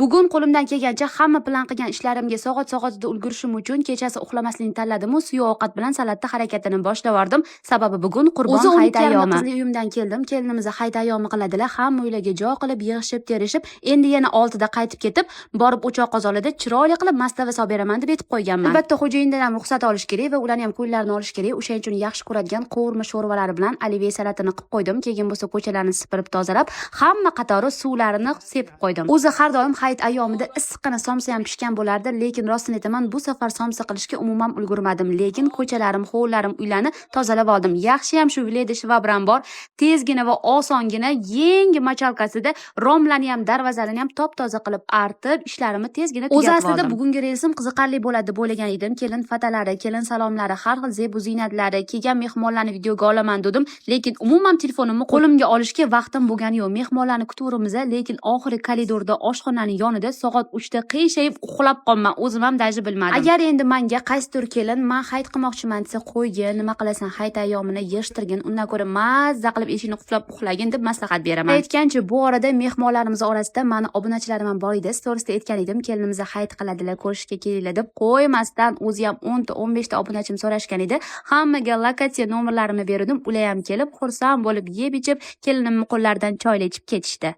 Bugun qo'limdan kelgancha hamma plan qilgan ishlarimga soat-soatida ulgurishim uchun kechasi uxlamaslikni tanladimu suyuq ovqat bilan salatda harakatini boshlavordim. Sababi bugun Qurbon O'zi hayit 12:30 ayyomi. Qizli uyimdan keldim. Kelinimiz hayit ayyomi qiladilar. Hamma uylarga joy qilib, yig'ishib, terishib, endi yana 6da qaytib ketib, borib o'choq qozonida chiroyli qilib mastava solib beraman deb aytib qo'yganman. Albatta, xo'jayindan ham ruxsat olish kerak va ularni ham ko'ngllarini olish kerak. O'shaning uchun yaxshi ko'radigan qovurma sho'rvalari bilan olivye salatini qilib qo'ydim. Keyin bo'lsa ko'chalarni sipirib tozalab, hamma qatori suvlarini sepib qo'ydim. O'zi har doim hayit ayyomida issiqqina somsa ham pishgan bo'lardi, lekin rostini aytaman, bu safar somsa qilishga umuman ulgurmadim. Lekin ko'chalarim, hovlilarim, uylarni tozalab oldim. Yaxshi ham shu Vileda shvabram bor. Tezgina va osongina yangi мочалка sida romlarni ham, darvozalarni ham top-toza qilib artib, ishlarimni tezgina O'zi tugatib aslida oldim. Bugungi reelsim qiziqarli bo'ladi deb o'ylagan edim. Kelin fatalari, kelin salomlari, har xil zebu ziynatlari, kelgan mehmonlarni videoga olaman dedim, lekin umuman telefonimni qo'limga olishga vaqtim bo'lgani yo'q. Mehmonlarni kutaveramiz, lekin oxiri koridorda, oshxonaning yonida soat 3da qiyshayib uxlab qolman. O'zim ham даже bilmadim. Agar endi manga qaysidir kelin "Man hayit qilmoqchiman" desa, "Qo'ygin, nima qilasan hayit ayyomini, yig'ishtirgin, undan ko'ra mazza qilib eshikni qulflab uxlagin" deb maslahat beraman. Aytgancha, bu orada mehmonlarimiz orasida mani obunachilarim ham bor edi. Storiesda aytgan edim, kelinimiz hayit qiladilar, ko'rishga kelinglar deb. Qo'ymasdan o'zi ham 10 ta, 15 ta obunachim so'rashgan edi. Hammaga lokatsiya nomerlarimni berdim. Ular ham kelib, xursand bo'lib yeb ichib, kelinimni qo'llaridan choylar ichib ketishdi.